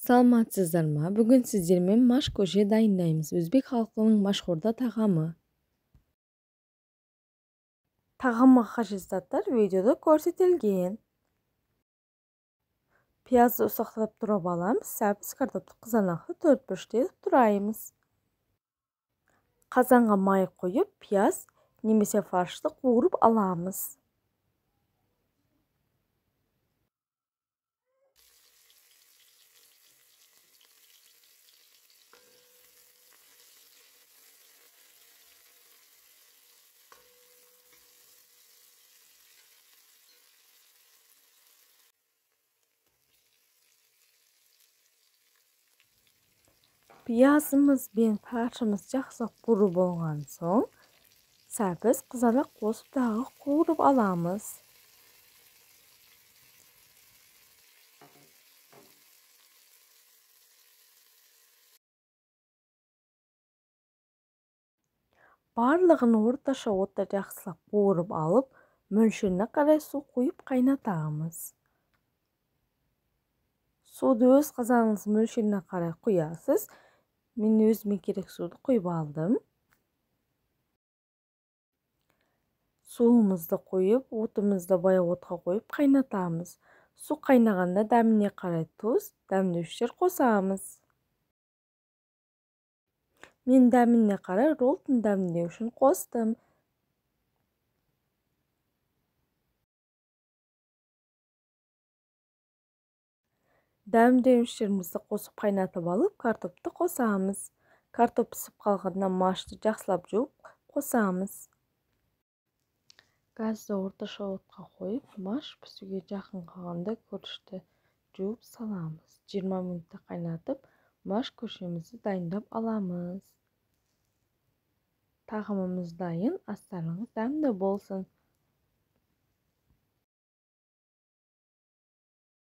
Саламатсыздар ма? Бүгін сіздермен маш көже дайындаймыз. Өзбек халқының машхурда тағамы. Тағамға қажет заттар видеода көрсетілген. Пиязды ұсақтап турап аламыз, сәбіз, картопты, қызанақты төрт бұрышты етіп тураймыз. Қазанға май құйып, пияз немесе фаршты қуырып аламыз. Пиязымыз бен фаршымыз жақсы қуырып болған соң, сәбіз, қызанақ қосып тағы қуырып аламыз. Барлығын орташа отта жақсылап қуырып алып, мөлшеріне қарай су құйып қайнатамыз. Суды өз қазаныңыз мөлшеріне қарай құясыз. Мен өзіме керек суды құйып алдым. Суымызды құйып, отымызды баяу отқа қойып қайнатамыз. Су қайнағанда дәміне қарай тұз, дәмдеуіштер қосамыз. Мен дәміне қарай роллтон дәмдеуішін қостым. Дәмдеуіштерімізді қосып қайнатып алып, картопты қосамыз. Картоп пісіп қалғанда машты жақсылап жуып қосамыз. Газды орташа отқа қойып, маш пісуге жақын қалғанда күрішті жуып саламыз. 20 минутта қайнатып, маш көжемізді дайындап аламыз. Тағамымыз дайын, астарыңыз дәмді болсын.